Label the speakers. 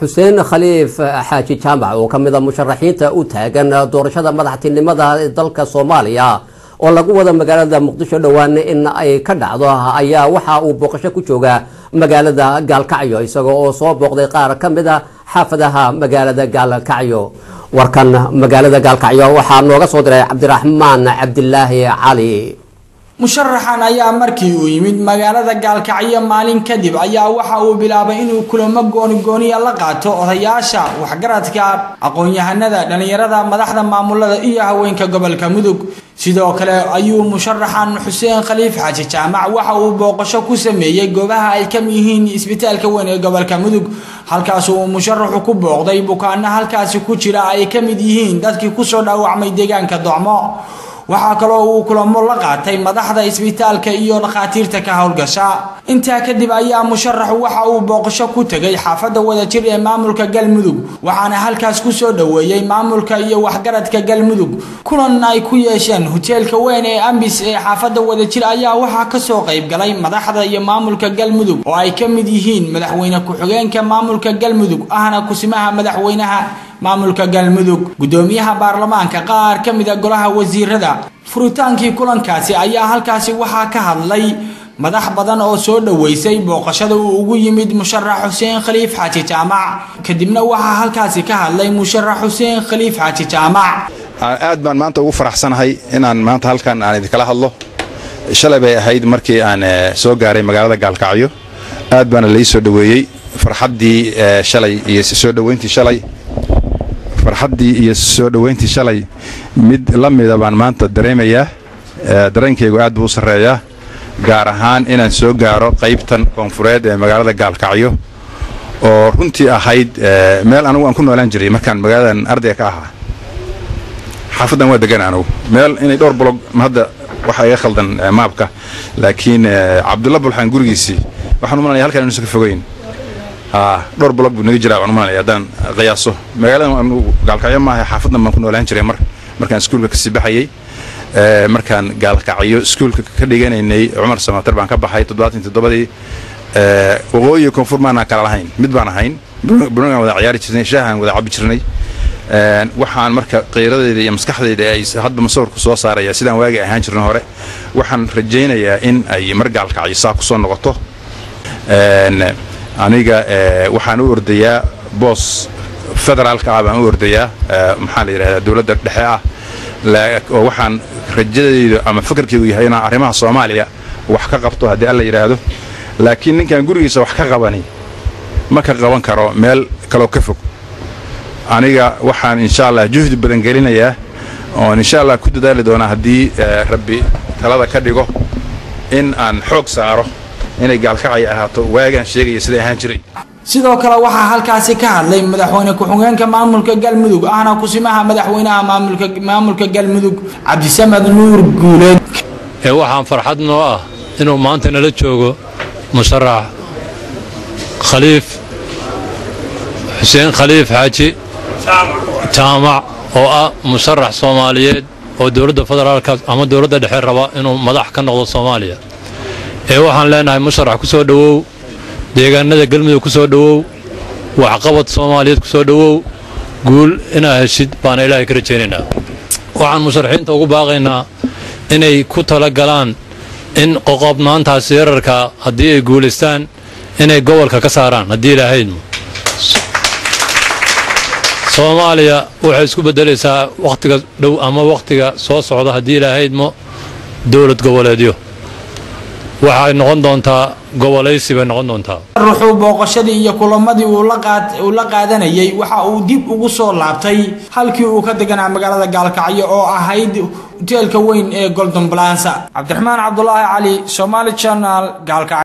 Speaker 1: Xuseen Khaliif Xaaji Jaamac oo ka mid a musharaxiinta u taagan doorashada madaxtinimada dalka Soomaaliya oo lagu wada magaalada Muqdisho dhowaan in ay ka dhacdo ayaa waxa uu booqasho ku joogaa magaalada Gaalkacyo, isagoo oo soo booqday qaar ka mid a xaafadaha magaalada Gaalkacyo. Warkan magaalada Gaalkacyo waxaa nooga soo diray Cabdiraxmaan Cabdilaahi Cali.
Speaker 2: Musharaxan ayaa markii uu yimid magaalada Gaalkacyo maalin kadib ayaa waxa uu bilaabay inuu kulamo gooni-gooniya la qaato odayaasha, waxgaradka, aqoon-yahanada, dhallinyarada, madaxda maamulada iyo haweenka gobolka Mudug. Sidoo kale ayuu musharaxan Xuseen Khaliif Xaaji Jaamac waxa uu booqasho ku sameeyey goobaha ay ka mid yihiin isbitaalka weyn ee gobolka Mudug, halkaas uu musharaxu ku booqday bukaano halkaasi ku jira ay ka mid yihiin dadkii kusoo dhaawacmay deegaanka Docmo. Waxaa kaloo uu kulamo la qaatay madaxda isbitaalka iyo dhakhaatiirta ka howlgasha. Intaa kadib ayaa musharaxu waxa uu booqasho ku tegay xaafadda Wadajir ee maamulka Galmudug, waxaana halkaas ku soo dhoweeyey maamulka iyo waxgaradka Galmudug. Kulan ay ku yeesheen hoteelka weyn ee Ambis ee xaafadda Wadajir ayaa waxaa kasoo qayb galay madaxda iyo maamulka Galmudug oo ay ka mid yihiin madaxweyne ku-xigeenka maamulka Galmudug ahna kusimaha madaxweynaha maamulka Galmudug, gudoomiyaha baarlamaanka, qaar ka mid a golaha wasiirada. Furitaankii kulankaasi ayaa halkaasi waxaa ka hadlay madax badan oo soo dhoweysay booqashada uu ugu yimid musharax Xuseen Khaliif Xaaji Jaamac. Kadibna waxaa halkaasi ka hadlay musharax Xuseen Khaliif Xaaji Jaamac.
Speaker 3: Aad baan maanta ugu faraxsanahay inaan maanta halkan aan idinkala hadlo. Shalay bay ahayd markii aan soo gaaray magaalada Gaalkacyo, aad baana lai soo dhoweeyey. Farxaddii shalay iyo soo dhoweyntii shalay, farxaddii iyo soo dhoweyntii shalay mid la mida baan maanta dareemayaa. Dareenkaygu aad buu u sarreeyaa, gaar ahaan inaan soo gaaro qaybtan koonfureed ee magaalada Gaalkacyo oo runtii ahayd meel anugu aan ku noolaan jiray markaan magaaladan ardayga ka ahaa. Xaafaddan waa degan anugu, meel inay dhowr bolog hadda waxaa iga khaldan maabka, laakiin Cabdulla Bulxaan gurigiisii waxaan u malanaya halkan inuusan ka fogeyn, dhowr bolog buu naga jiraa waan u malanaya haddaan qiyaaso. Magaaladan anugu Gaalkacyo maaha, xaafaddan baan ku noolaan jiray markaan iskuulka kasii baxayey. Markaan Gaalkacyo iskuulka ka dhiganaynay Cumar Samatar baan ka baxay 77-dii. Waqooyi koonfur maanaan kala lahayn, mid baan ahayn, bunagaan wada ciyaari jirnay, shaahaan wada cabbi jirnay. Waxaan marka qiiradayda iyo maskaxdayda ay hadba masawirku soo saaraya sidaan waagi ahaan jirna hore. Waxaan rajaynayaa in ay mar Gaalkacyo saa ku soo noqoto. Aniga waxaan u ordayaa boos federaalka ah baan u ordayaa, maxaa la yidhahdaa, dowladda dhexe ah, oo waxaan rajadaydu ama fakarkaygu yahay inaan arrimaha Soomaaliya wax ka qabto haddii Alla yidhaahdo. Laakiin ninkaan gurigiisa wax ka qabani ma ka qaban karo meel kaloo ka fog. Aniga waxaan insha Allah juhdi badan gelinayaa oon insha Allah ku dadaali doonaa haddii Rabbi talada ka dhigo in aan xoog saaro inay Gaalkacay ahaato waagaan sheegaya siday ahaan jiray.
Speaker 2: Sidoo kale waxaa halkaasi ka hadlay madaxweyne ku-xigeenka maamulka Galmudug ahna kusimaha madaxweynaha maamulka Galmudug Cabdisamed Nuur Guuleed.
Speaker 4: Waxaan farxad noo ah inuu maanta nala joogo musharax Khaliif Xuseen Khaliif Xaaji Jaamac oo ah musharax Soomaaliyeed oo dowladda federaalka ama dowladda dhexe raba inuu madax ka noqdo Soomaaliya. Waxaan leenahay musharax, ku soo dhowow deegaanada Galmudug, ku soo dhowow waxqabad Soomaaliyeed, ku soo dhowow guul inaa heshid baana Ilaahay ka rajaynaynaa. Waxaan musharaxiinta ugu baaqaynaa inay ku tala galaan in qoqobnaantaas yararka haddii ay guulaystaan inay gobolka ka saaraan haddii Ilaahaydmo. Soomaaliya waxay isku beddelaysaa wakhtiga dhow ama wakhtiga soo socda haddii Ilaahaydmo dowlad goboleedyo waxay noqon doontaa, gobolaysi bay noqon doontaa.
Speaker 2: Ruxuu booqashadii iyo kulamadii uu la qaadanayay waxa uu dib ugu soo laabtay halkii uu ka deganaa magaalada Gaalkacyo oo ahayd hoteelka weyn ee Golden Plaza. Cabdiraxmaan Cabdulaahi Cali, Somali Channel, Gaalkacyo.